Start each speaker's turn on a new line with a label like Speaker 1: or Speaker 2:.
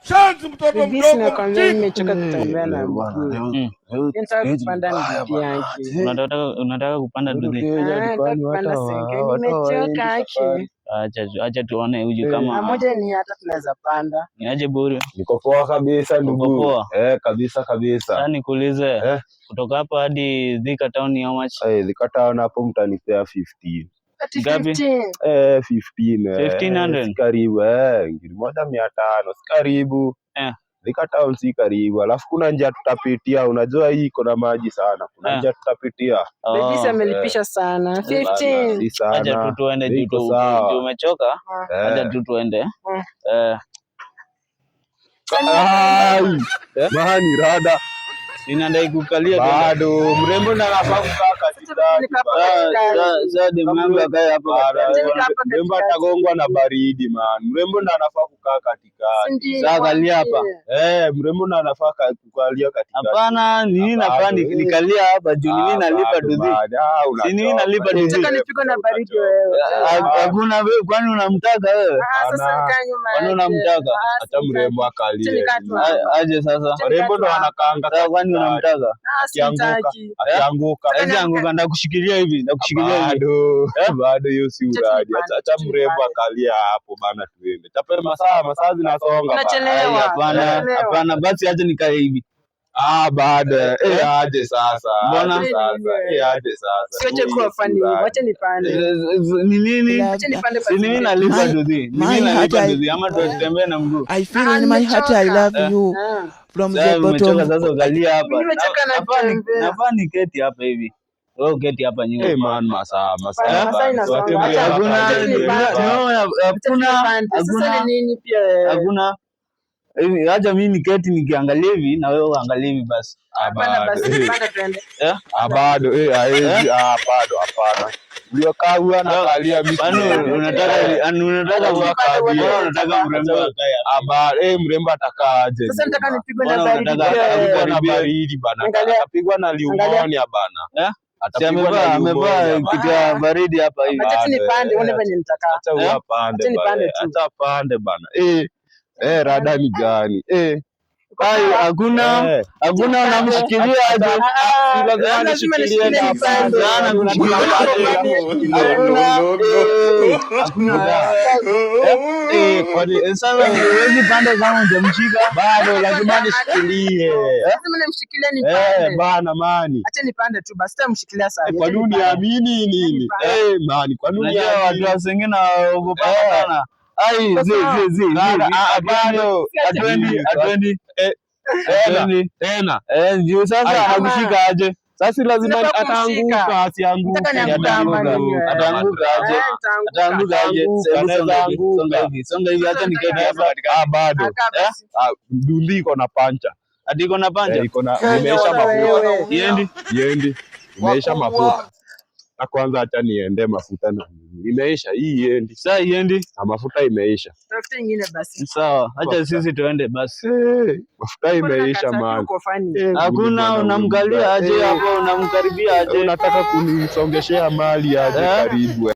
Speaker 1: Shanzi mtoto
Speaker 2: Bibi,
Speaker 1: mdogo
Speaker 2: nakwambia
Speaker 1: mjinga.
Speaker 2: nimechoka kutembea na
Speaker 3: Leo bwana,
Speaker 2: mguu.
Speaker 3: leo leo
Speaker 2: Nataka
Speaker 3: stage ni
Speaker 2: kupanda
Speaker 3: mbaya
Speaker 2: nduthi
Speaker 3: bana.
Speaker 2: yake.
Speaker 4: Unataka kupanda
Speaker 3: Nduthi
Speaker 4: nduthi?
Speaker 2: Ah,
Speaker 3: Kenya
Speaker 2: nataka
Speaker 3: kwani
Speaker 2: kupanda
Speaker 3: watu
Speaker 2: senke.
Speaker 3: watu hawaendi
Speaker 2: Nimechoka aki.
Speaker 3: safari.
Speaker 4: Acha tuone huyu
Speaker 3: Eh.
Speaker 2: Na
Speaker 4: kama
Speaker 2: moja ni hata tunaweza panda.
Speaker 4: ni aje bure.
Speaker 3: Niko poa kabisa
Speaker 4: Uko
Speaker 3: ndugu.
Speaker 4: poa?
Speaker 3: Eh, kabisa kabisa.
Speaker 4: Sasa nikuulize,
Speaker 3: Eh,
Speaker 4: kutoka hapa hadi Thika town ni how much?
Speaker 3: Eh, Thika town hapo mtanipea 15.
Speaker 2: Ati
Speaker 4: Ngapi?
Speaker 2: 15.
Speaker 3: Eh, 15 eh,
Speaker 4: 1500.
Speaker 3: si karibu eh, 1500 si karibu. Thika town si karibu. Alafu kuna njia tutapitia, unajua hii iko na maji sana. Kuna njia tutapitia.
Speaker 2: Baby, si
Speaker 4: Oh.
Speaker 2: amelipisha sana.
Speaker 3: Bana,
Speaker 2: 15.
Speaker 3: si
Speaker 4: Acha tu
Speaker 3: sana.
Speaker 4: tuende
Speaker 3: Bei
Speaker 4: juu
Speaker 3: iko
Speaker 4: juu
Speaker 3: sawa.
Speaker 4: umechoka. Acha tu tuende. Eh.
Speaker 3: Ai,
Speaker 4: Eh?
Speaker 3: mani rada.
Speaker 4: Ninadai kukalia tuende.
Speaker 3: Bado mrembo ndo anafaa kukaa
Speaker 2: Sasa
Speaker 3: katikati
Speaker 2: nikaa hapa
Speaker 3: bana.
Speaker 2: katikati.
Speaker 4: Sasa demu yangu akae hapa
Speaker 3: Bana,
Speaker 4: katikati.
Speaker 2: Acha nikaa hapa
Speaker 3: mrembo
Speaker 2: katikati.
Speaker 3: atagongwa na baridi man. Mrembo ndo anafaa kukaa katikati.
Speaker 2: Si ndio?
Speaker 4: Sasa kalia hapa.
Speaker 3: Eh, mrembo ndo anafaa kukalia katikati.
Speaker 4: Hapana, ni nini nafaa
Speaker 3: Bado, eh.
Speaker 4: nikalia hapa juu ni mimi
Speaker 3: Ah,
Speaker 4: nalipa
Speaker 3: bado,
Speaker 4: nduthi.
Speaker 3: bado. Ah,
Speaker 4: Si ni mimi
Speaker 3: unachoka.
Speaker 4: nalipa
Speaker 3: Eh,
Speaker 4: nduthi.
Speaker 2: Nataka nipigwe na baridi wewe.
Speaker 4: Hakuna wewe, kwani unamtaka wewe?
Speaker 2: Ah, sasa
Speaker 3: Hapana.
Speaker 2: nikaa nyuma
Speaker 4: Kwani
Speaker 2: yake.
Speaker 4: unamtaka?
Speaker 2: Ah,
Speaker 3: Acha mrembo
Speaker 2: simtaki. Acha
Speaker 3: akalie.
Speaker 2: nikaa tu hapa.
Speaker 4: Aje sasa.
Speaker 2: Acha
Speaker 3: Mrembo ndo
Speaker 2: nikaa tu hapa.
Speaker 3: anakaanga
Speaker 4: Sasa kwani
Speaker 3: katikati.
Speaker 4: unamtaka?
Speaker 2: Ah,
Speaker 3: Akianguka,
Speaker 2: simtaki.
Speaker 3: akianguka.
Speaker 4: Aje anguka, ndakushikilia hivi, ndakushikilia hivi.
Speaker 3: Bado,
Speaker 4: Eh?
Speaker 3: bado hiyo si
Speaker 2: Acha tu
Speaker 3: uradi.
Speaker 2: nipande,
Speaker 3: Acha acha
Speaker 2: acha tu
Speaker 3: mrembo
Speaker 2: nipande.
Speaker 3: akalia hapo bana, tuende. Chape masaa, masaa zinasonga bana.
Speaker 4: Ai,
Speaker 2: Unachelewa.
Speaker 4: hapana,
Speaker 2: Unachelewa.
Speaker 4: hapana, basi acha nikae hivi.
Speaker 3: Ah, bado. Eh,
Speaker 4: Eh?
Speaker 3: aje sasa.
Speaker 4: Mbona?
Speaker 3: Aje sasa. Eh, aje sasa.
Speaker 2: Siwache
Speaker 3: Hiyo
Speaker 2: kuwa
Speaker 3: si
Speaker 2: funny.
Speaker 3: uradi.
Speaker 2: Wacha nipande.
Speaker 4: Ni nini?
Speaker 2: Wacha nipande
Speaker 4: Si ni mimi
Speaker 2: basi.
Speaker 4: nalipa
Speaker 5: My
Speaker 4: nduthi. Ni mimi
Speaker 5: my heart
Speaker 4: nalipa
Speaker 5: I
Speaker 4: nduthi ama tutembee na mguu.
Speaker 5: I feel
Speaker 2: Ah,
Speaker 5: in my heart I
Speaker 2: nimechoka.
Speaker 5: love
Speaker 4: Eh?
Speaker 5: you
Speaker 2: Ah.
Speaker 5: from the
Speaker 4: Sasa umechoka
Speaker 5: bottom.
Speaker 4: sasa ukalia hapa.
Speaker 2: Mimi nimechoka na kutembea.
Speaker 4: Nafaa niketi hapa hivi. Wewe uketi hapa
Speaker 3: Eh,
Speaker 4: nyuma.
Speaker 3: man, masaa, masaa
Speaker 2: Hapana, masaa
Speaker 3: bana.
Speaker 2: inasonga.
Speaker 3: Tuache
Speaker 2: Acha
Speaker 3: mrembo
Speaker 4: Hakuna
Speaker 2: acha
Speaker 3: akalie
Speaker 2: nipande.
Speaker 3: bana.
Speaker 4: no,
Speaker 2: Acha
Speaker 4: hakuna
Speaker 2: nipande. Sasa
Speaker 4: hakuna
Speaker 2: ni nini pia wewe?
Speaker 4: hakuna. Hivi, acha mimi niketi nikiangalia hivi na wewe uangalie hivi basi.
Speaker 3: Ah,
Speaker 2: Hapana
Speaker 3: bado.
Speaker 2: basi,
Speaker 3: Eh.
Speaker 2: panda tuende.
Speaker 4: Eh?
Speaker 3: Ah, bado. Eh, haezi.
Speaker 4: Eh?
Speaker 3: Ah, bado hapana. Uliokaa huyu anakalia mimi
Speaker 4: Kwani
Speaker 3: siwezi.
Speaker 4: unataka
Speaker 3: Eh.
Speaker 4: unataka
Speaker 3: Acha
Speaker 2: Nipande uone
Speaker 3: akalie.
Speaker 4: mbona unataka
Speaker 2: nitaka.
Speaker 4: mrembo akae hapa?
Speaker 3: Ah, eh, mrembo atakaa aje
Speaker 2: Sasa nataka
Speaker 3: nyuma?
Speaker 2: nipigwe na
Speaker 4: Mbona
Speaker 2: baridi
Speaker 4: unataka
Speaker 2: pia wewe.
Speaker 3: Atapigwa na
Speaker 4: akukaribie?
Speaker 3: baridi bana.
Speaker 2: Angalia.
Speaker 3: Atapigwa na
Speaker 2: Angalia.
Speaker 3: pneumonia bana.
Speaker 4: Eh? Si
Speaker 3: Atapigwa na
Speaker 4: amevaa
Speaker 3: pneumonia
Speaker 4: kitu
Speaker 3: bana.
Speaker 4: ya baridi hapa hivi.
Speaker 2: Acha tu
Speaker 3: Bado,
Speaker 2: nipande, uone
Speaker 3: eh,
Speaker 2: venye nitakaa.
Speaker 3: acha huyu
Speaker 4: Eh?
Speaker 3: apande
Speaker 2: Acha nipande
Speaker 3: bana.
Speaker 2: tu.
Speaker 3: Acha apande bana. Eh, eh, rada ni gani? Eh,
Speaker 2: Uko
Speaker 4: Ai,
Speaker 2: sawa?
Speaker 4: hakuna
Speaker 3: eh.
Speaker 4: hakuna
Speaker 2: Acha nipande.
Speaker 4: unamshikilia aje?
Speaker 2: Ah,
Speaker 3: Si
Speaker 2: ah,
Speaker 3: lazima
Speaker 2: lazima
Speaker 3: nishikilie
Speaker 2: nishikilie
Speaker 3: na
Speaker 2: nipande.
Speaker 3: apande.
Speaker 4: Sana
Speaker 3: Kuna
Speaker 4: kushikilia
Speaker 3: pande.
Speaker 4: Hakuna.
Speaker 1: No, no,
Speaker 4: Eh, hakuna.
Speaker 1: no.
Speaker 3: Eh, kwani
Speaker 4: Eh, sasa huwezi panda kama hujamshika.
Speaker 3: bado lazima nishikilie.
Speaker 4: Eh?
Speaker 2: Lazima nimshikilie
Speaker 3: Eh,
Speaker 2: nipande.
Speaker 3: bana mani.
Speaker 2: Acha nipande tu basi, sitamshikilia sana.
Speaker 3: Eh,
Speaker 2: Acha
Speaker 3: kwani
Speaker 2: nipande.
Speaker 3: uniamini nini?
Speaker 2: Nipande.
Speaker 3: Eh, mani, kwani
Speaker 4: Unajua watu
Speaker 3: uniamini?
Speaker 4: wa wengine waogopana
Speaker 3: Eh.
Speaker 4: sana. Ai,
Speaker 2: Uko
Speaker 4: zi
Speaker 2: sawa?
Speaker 4: zi zi zi.
Speaker 3: Bana, ah,
Speaker 4: Hatuendi,
Speaker 3: bado.
Speaker 4: hatuendi, hatuendi.
Speaker 3: Eh, tena,
Speaker 4: Hatuendi.
Speaker 3: tena.
Speaker 4: Eh, juu sasa
Speaker 3: Ai,
Speaker 4: anakushika aje?
Speaker 3: Sasa lazima
Speaker 2: Sinafaa kumshika.
Speaker 3: ataanguka, asianguke.
Speaker 2: Nataka nianguke ama
Speaker 4: Ataanguka.
Speaker 2: nini wewe?
Speaker 4: Ataanguka aje?
Speaker 2: Eh, nitaanguka.
Speaker 4: Ataanguka aje?
Speaker 3: Ataanguka,
Speaker 4: Hebu songa
Speaker 3: anaweza
Speaker 4: hivi, songa
Speaker 3: anguka.
Speaker 4: hivi, songa hivi, acha niketi hapa katikati.
Speaker 3: Ah, bado.
Speaker 2: Akaa
Speaker 4: Eh?
Speaker 2: basi.
Speaker 3: Ah, nduthi iko na pancha.
Speaker 4: Ati iko na panja?
Speaker 3: Eh, iko na
Speaker 1: Kenya
Speaker 3: imeisha mafuta.
Speaker 1: wanaumia.
Speaker 4: Iendi.
Speaker 3: Iendi. Imeisha
Speaker 1: Wakubwa.
Speaker 3: mafuta. Na kwanza acha niende mafuta na imeisha hii iendi.
Speaker 4: Sasa iendi.
Speaker 3: Na mafuta imeisha.
Speaker 2: Tafuta ingine basi.
Speaker 4: Sawa, acha sisi tuende basi.
Speaker 3: Eh, mafuta
Speaker 2: Mbona
Speaker 3: imeisha
Speaker 2: unakataa?
Speaker 3: man.
Speaker 2: Uko funny.
Speaker 3: Eh,
Speaker 4: Hakuna,
Speaker 3: bwana,
Speaker 4: unamkalia aje
Speaker 3: eh,
Speaker 4: hapo, unamkaribia aje?
Speaker 3: unataka kunisongeshea mali aje
Speaker 4: Eh?
Speaker 3: karibu.